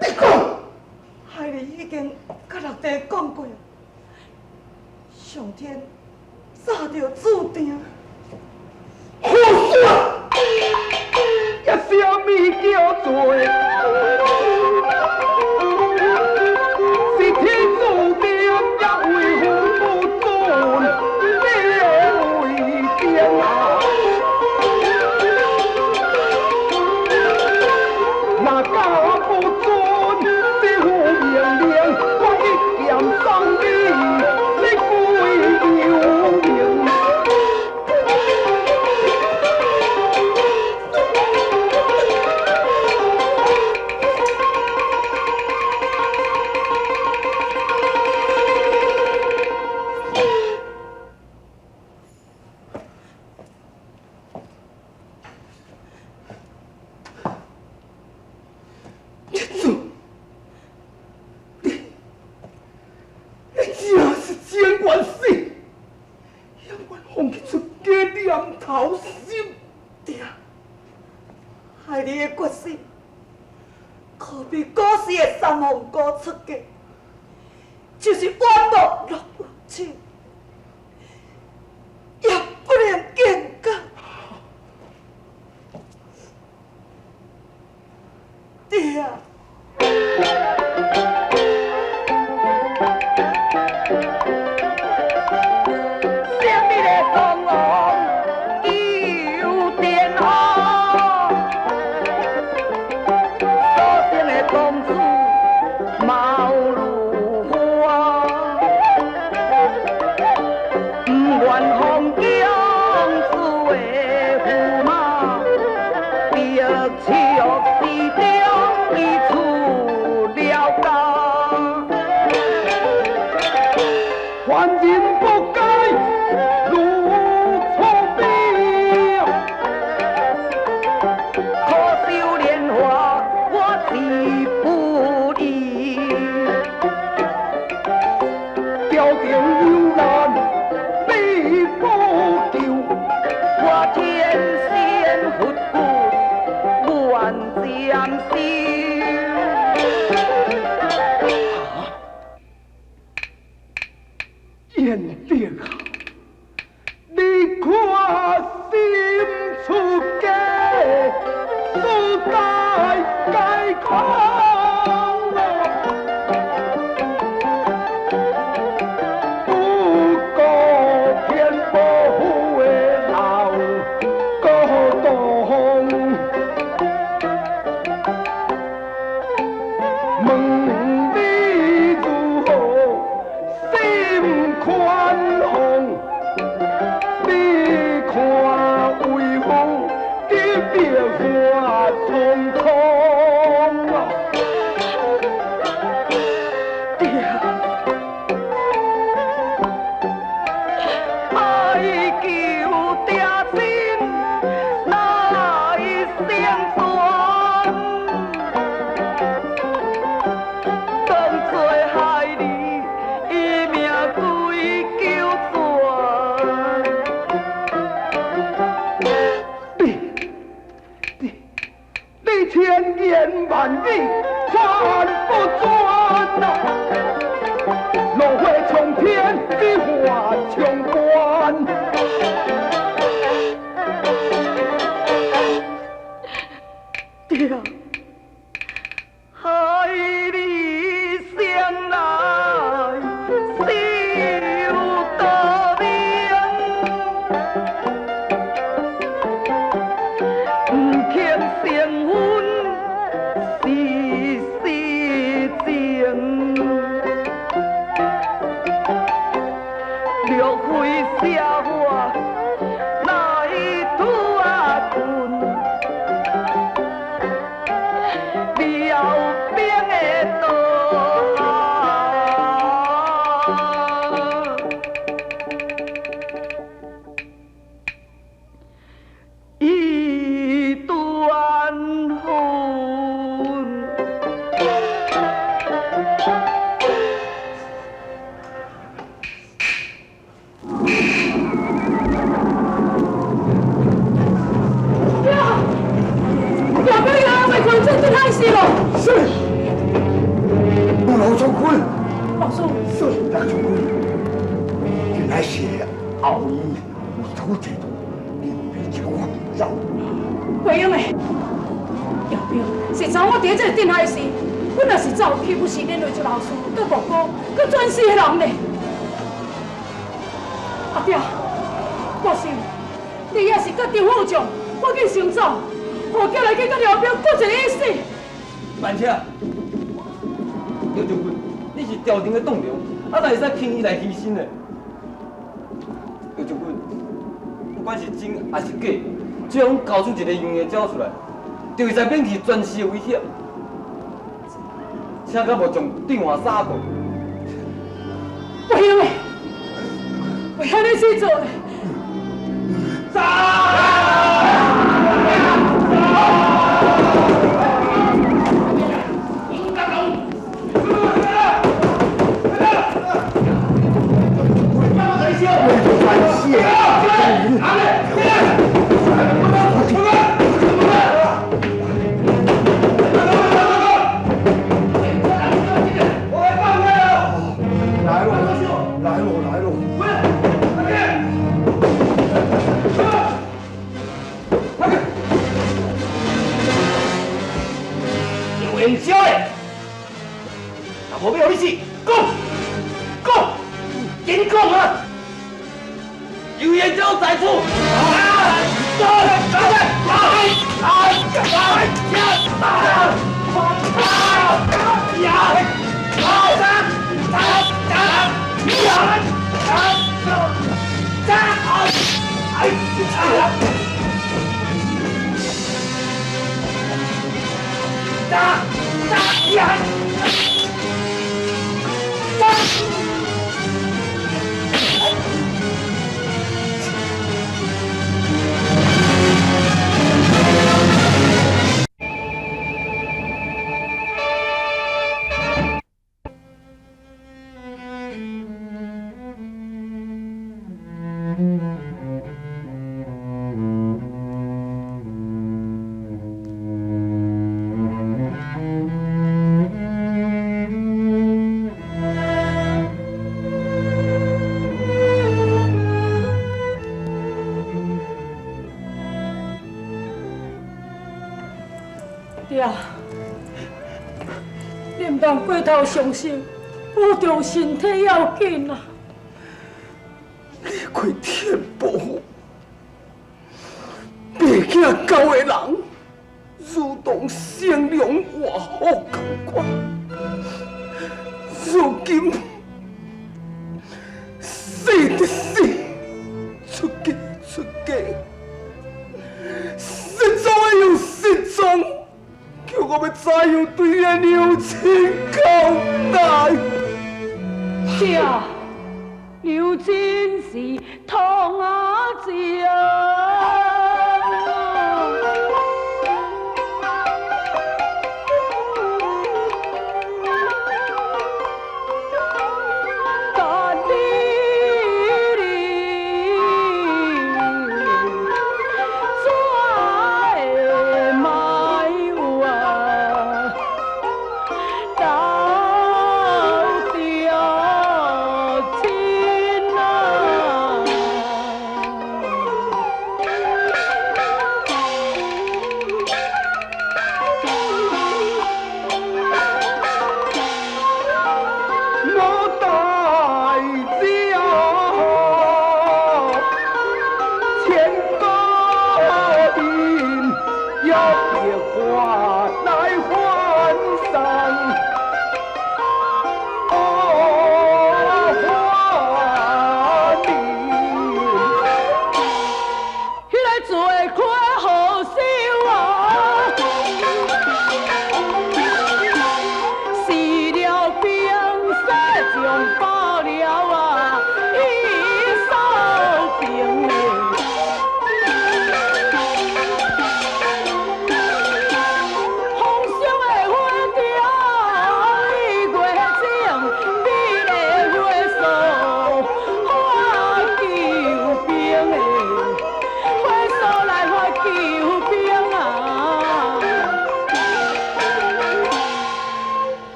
你講，孩兒已經佮六弟講過，上天早就注定。胡說！這啥物叫做？是天注定，也為父不准，你為定啊！若敢不准師父命令，我一劍送你，你歸有命。你做，你，你真是情願死，也願放棄出家念頭心。對，孩兒的決心，可比古時的三鳳姑出嫁，就是冤枉落有手，也不能變改。對啊。啥物个苍王求天下，所生的公子貌如花，不愿封疆子的驸马，逼笑死中伊出了家。凡人不该如此比，可惜莲花我志不移，朝廷有难你不救，我天仙佛骨愿占修。燕德啊，你看心出家，世代皆空啊，不顾天保护的老古董。问你如何心宽宏？你看为父的变化重重啊！对啊，愛求爹親來成全，當作孩兒伊命歸九泉。你你你千言萬語勸不轉啊！怒火沖天，只話長關。對啊，孩兒生來受多命，毋肯成婚是心姚將軍，原來是後院有土地圖，你別叫我走。袂用的，姚兵，是昨我佇這個殿下時，阮若是走，豈不是連累出老師、佮五哥、佮全市的人呢？阿爹，我想你也是佮張副將，趕緊先走，予囝來去佮姚兵搏一个一死。慢車，姚將軍，你是朝廷的棟梁，啊，哪會使輕易來犧牲呢？姚將軍，不管是真還是假，只要阮交出一个杨延昭出來，就會使免去全市的危險。請敢無將轉換三個？不用的，袂按呢去做的。走！來咯，來咯，來咯！楊延昭嘞，若無欲予你死，講講，緊講啊！楊延昭在此。爹啊，你毋通過頭傷心，保重身體要緊啊！你虧天保護，白囝教的人，如同生龍活虎仝款。如今死的死，出家出家，失蹤的又失蹤，叫我欲怎樣對你娘親交代？爹啊，娘真是痛啊！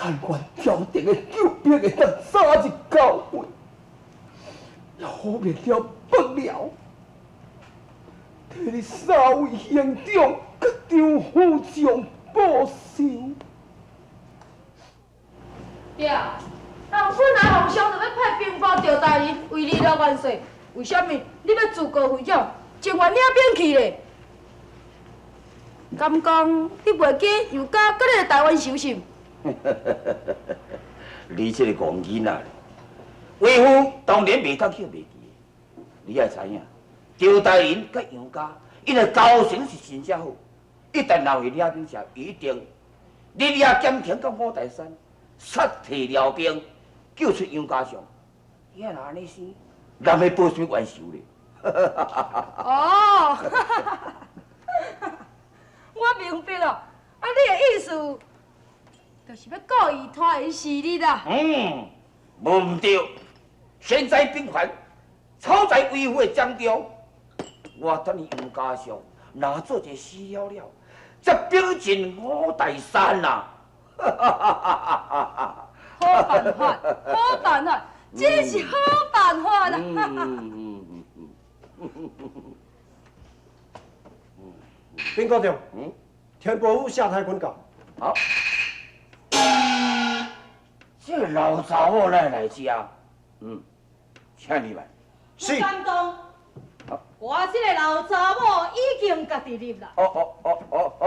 但愿朝廷的救兵会当早日到位，也好免了北辽，替你三位兄长佮张副将报仇。对啊，人本来皇上就欲派兵部赵大人为你了元帅，为啥物你欲自告奋勇，情愿领兵去咧？敢讲你袂记杨家佮你个台湾仇是？你这个戆囡仔，为父当然袂当去袂记。你爱知影，赵大人佮杨家，𪜶的交情是真正好。一旦若会领兵者，一定日夜兼程到五台山，杀退辽兵，救出杨家将。伊若按呢生，哪会报什么冤仇咧？哦，我明白了。啊，你的意思就是欲故意拖延时日啦。嗯，无毋对。现在兵权操在为父的掌中，我等伊杨家将若做一个死了了，才兵进五台山啦。好办法，好办法，真是好办法啦！禀国丈，天伯府夏太君到。好，这个老查某哪会来遮？嗯，请入来。是。感动。我这个老查某已经家己入啦。哦哦哦哦哦！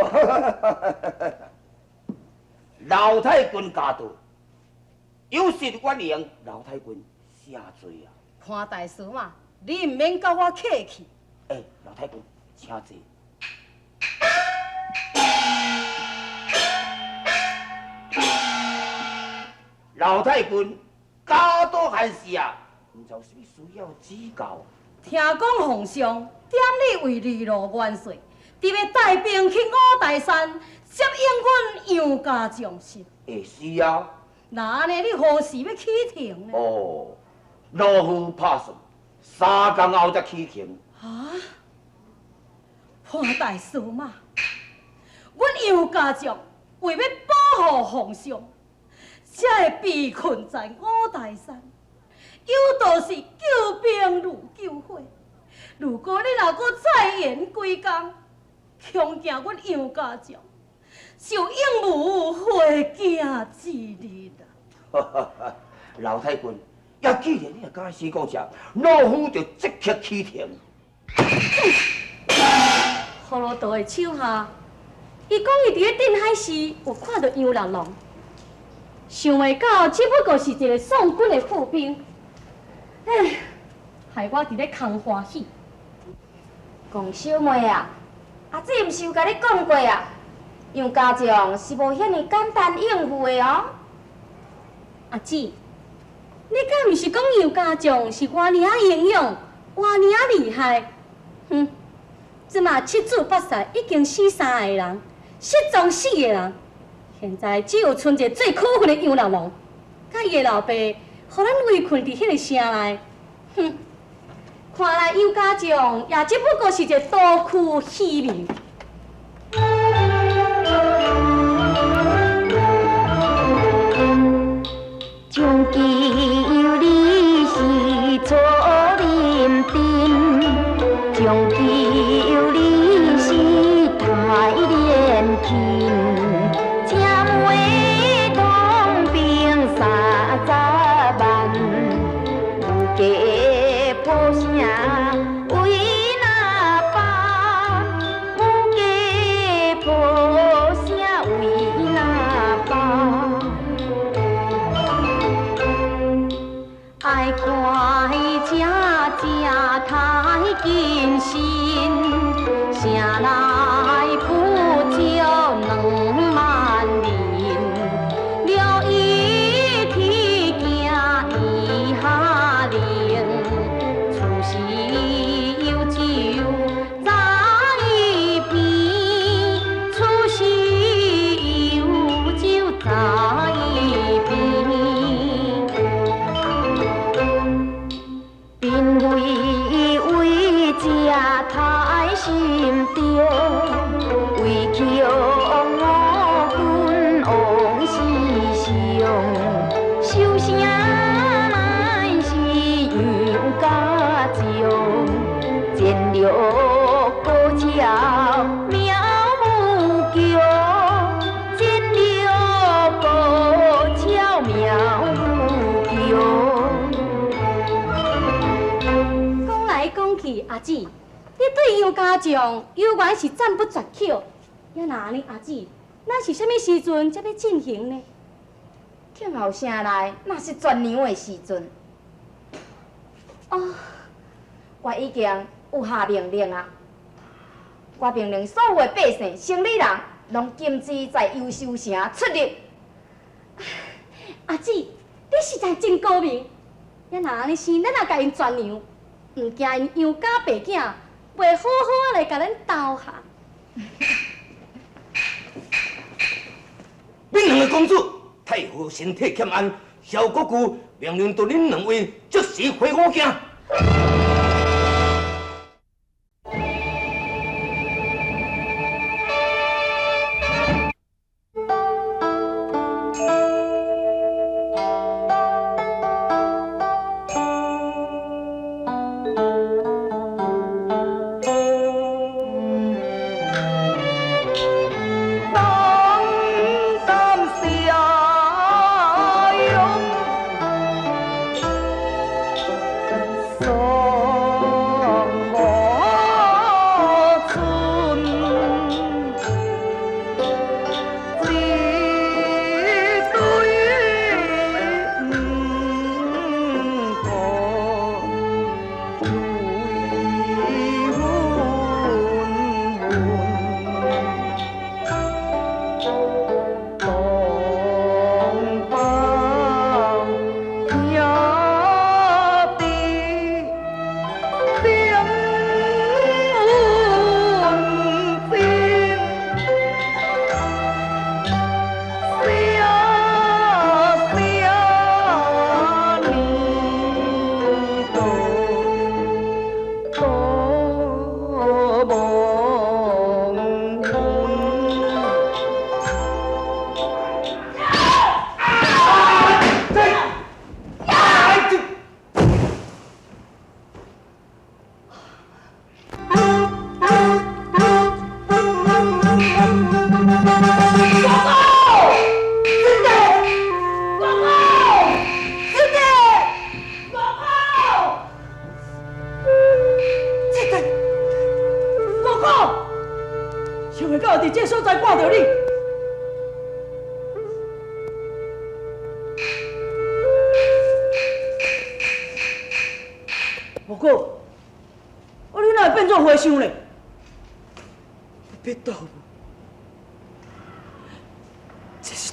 老太君驾到，有失远迎，老太君谢罪啊！潘大师嘛，你毋免佮我客气。欸，老太君，请坐。老太君，驾到汉时啊，毋知有啥物需要指教。听讲皇上点你为二路元帅，伫欲带兵去五台山接应阮杨家将士。欸，是啊。那按呢，你何时欲起程呢？哦，老夫拍算，3工后才起程。啊？潘大师嘛，阮杨家将为欲保护皇上，才会被困在五台山。有道是救兵如救火，如果你若阁再延几工，恐惊阮杨家将就永无回京之日啦。老太君，也既然你若敢死讲啥，老夫就即刻起程。葫芦道的手下，伊讲伊伫咧镇海时有看到杨六郎，想袂到只不过是一个送军的副兵。唉，害我伫咧空欢喜。龚小妹啊，阿姊毋是有共你讲过啊？杨家将是无遐尔简单应付的哦。阿姊，你敢毋是讲杨家将是偌尔仔英勇，偌尔仔厉害？哼，这马七祖八婿已经死3个人，失踪4个人，现在只有剩一个最可恨的杨六郎，佮伊的老爸，予咱围困伫彼个城内。哼，看来杨家将也只不过是一个徒具虚名。将记有你是楚林阵，将记有你是太连亲，正袂当兵30万，有家破城为哪般？有家破城为哪般？爱看伊这正太谨慎，城内不少2万人，了伊天惊伊下令，此时有酒在边，此时有酒在边。嬪为为这太心中，为强五军王世雄。阿姊，你對楊家將猶原是讚不絕口。也若按呢，阿姊，咱是啥物時陣才欲進行呢？聽後生來，若是絕娘的時陣。哦，我已經有下命令啊！我命令所有的百姓、生理人，攏禁止在優秀城出入。阿姊，你實在真高明。也若按呢生，咱也共𪜶絕娘，毋驚𪜶楊家白囝袂好好仔來共咱投降。恁兩個公主，太后身體欠安，蕭國舅命令著恁兩位即時回五京。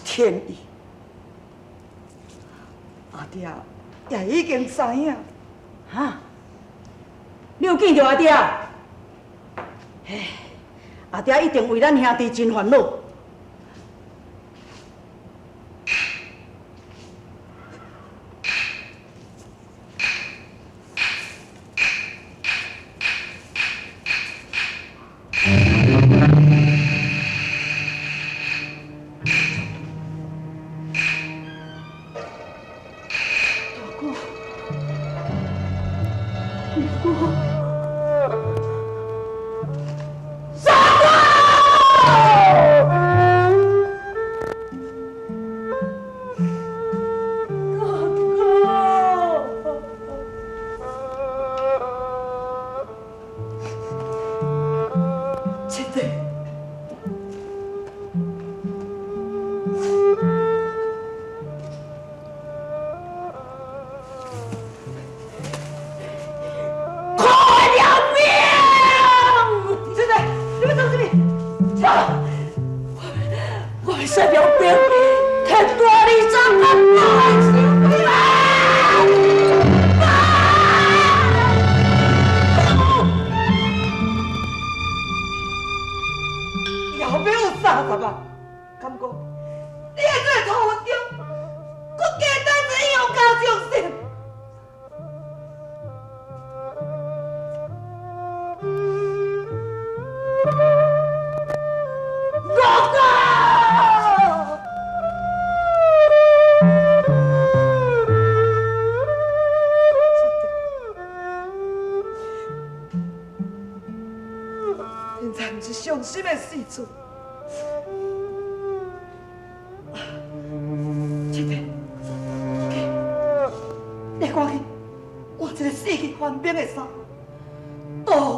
知影，哈？你有見著阿爹？嘿，阿爹一定為咱兄弟真煩惱。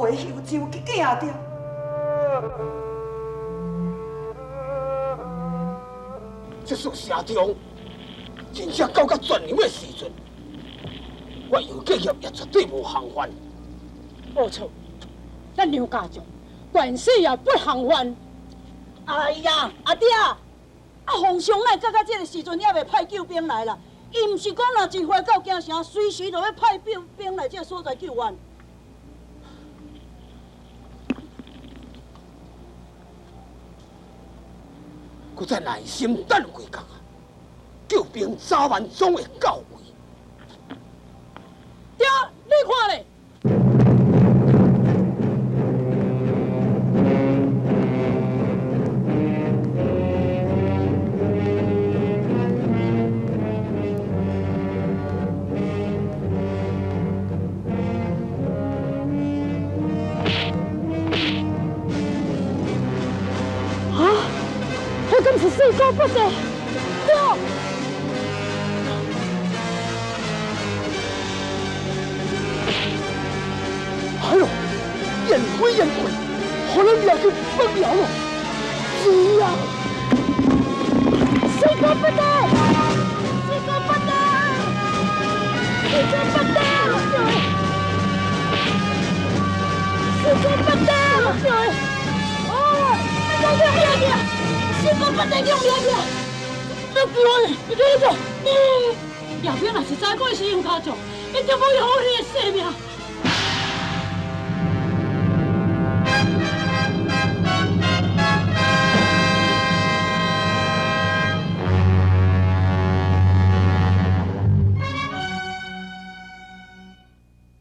回幽州去见阿爹。这束城中，真正到甲转凉的时阵，我杨继业也绝对无防范。无错，咱杨家将万死也不防范。哎呀，阿爹，啊，皇上哪会到这个时阵犹未派救兵来啦？伊毋是讲若真快到京城，随时就欲派兵兵来这个所在救援。阁再耐心等几工啊，救兵早晚总会到位。爹，你看咧。是四哥不得，对。哎呦，燕飞燕贵，予咱掠去北辽了，是啊。四哥不得，四哥不得，四哥不得，四哥不得，哦，你讲咩嘢？四哥不得用命去，你救我！你你你，亚兵若是知影是杨家将，一定无予你的性命。